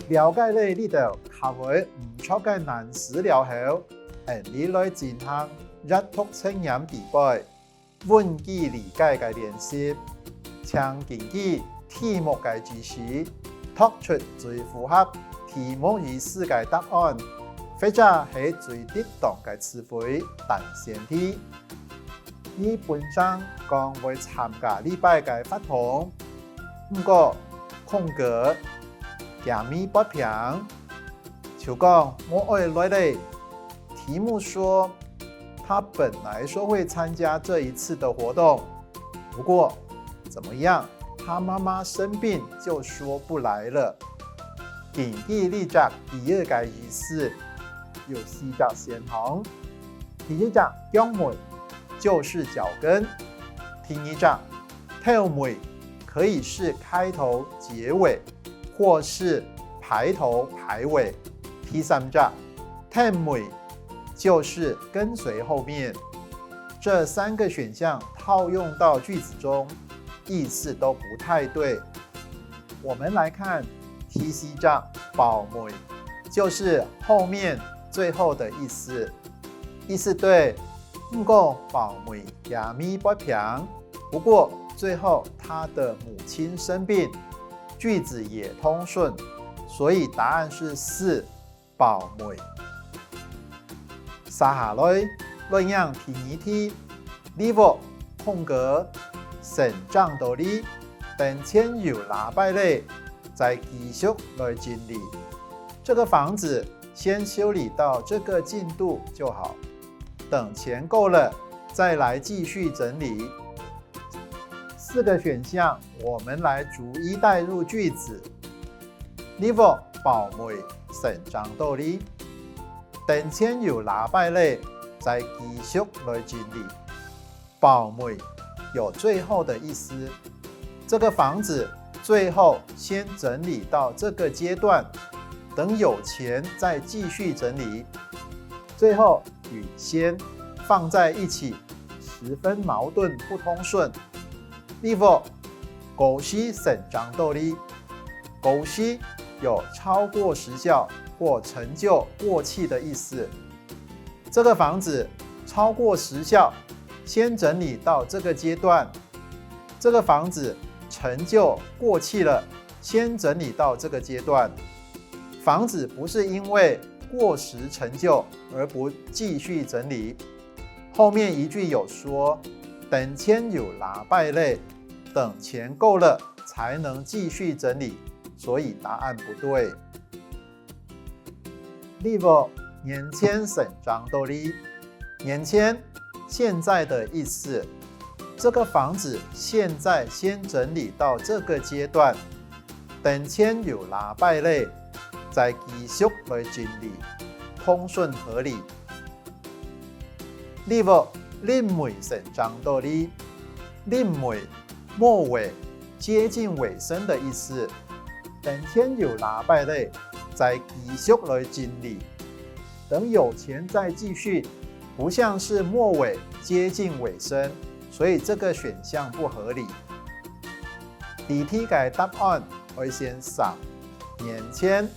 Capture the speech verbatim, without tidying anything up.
了解了這兜較會毋著个難詞了後，𠊎俚來進行閱讀測驗題背、文句理解个練習。請根據題目个句式，擇出最符合題目意思个答案，或者係最適當个詞彙等選題。 你本成講會參加這擺个活動，毋過空格佢乜發病，就講無愛來了。題目說他本來說會參加這一次的活動，不過怎麼樣，他媽媽生病就說不來了。根據這隻句仔个意思，有四隻選項。第一隻，腳尾， 就是腳跟。第二隻，頭尾可以是開頭、結尾，或是排頭、排尾。第三隻，跈尾，就是跟隨後面。這三個選項套用到句子中，意思都不太對。我們來看第四隻，包尾，就是後面、最後的意思。 意思對，毋過包尾佢乜發病，不過最後他的母親生病，句子也通順，所以答案是四，包尾。接下來，來看第二題，這屋空格先整到這，等錢又拿擺了，再繼續來整理。這個房子先修理到這個進度就好，等錢夠了再來繼續整理。四個選項，我們來逐一帶入句子。這屋包尾先整到這，等錢又拿擺了，再繼續來整理。 包尾有最後的意思。這個房子最後先整理到這個階段，等有錢再繼續整理。最後與先放在一起，十分矛盾不通順。這屋過時先整到這，過時有超過時效或陳舊過氣的意思。 這個房子超過時效，先整理到這個階段。這個房子陳舊過氣了，先整理到這個階段。房子不是因為過時陳舊而不繼續整理。後面一句有說，等錢又拿擺了，等錢夠了才能繼續整理，所以答案不對。 這屋年前先整到這。年前，現在的意思。這個房子現在先整理到這個階段，等錢又拿擺了，再繼續來整理，通順合理。 這屋臨尾先整到這。臨尾，末尾，接近尾聲的意思。等錢又拿擺了，再繼續來整理。等有錢再繼續，不像是末尾接近尾聲，所以這個選項不合理。第二題个答案愛選三，年前。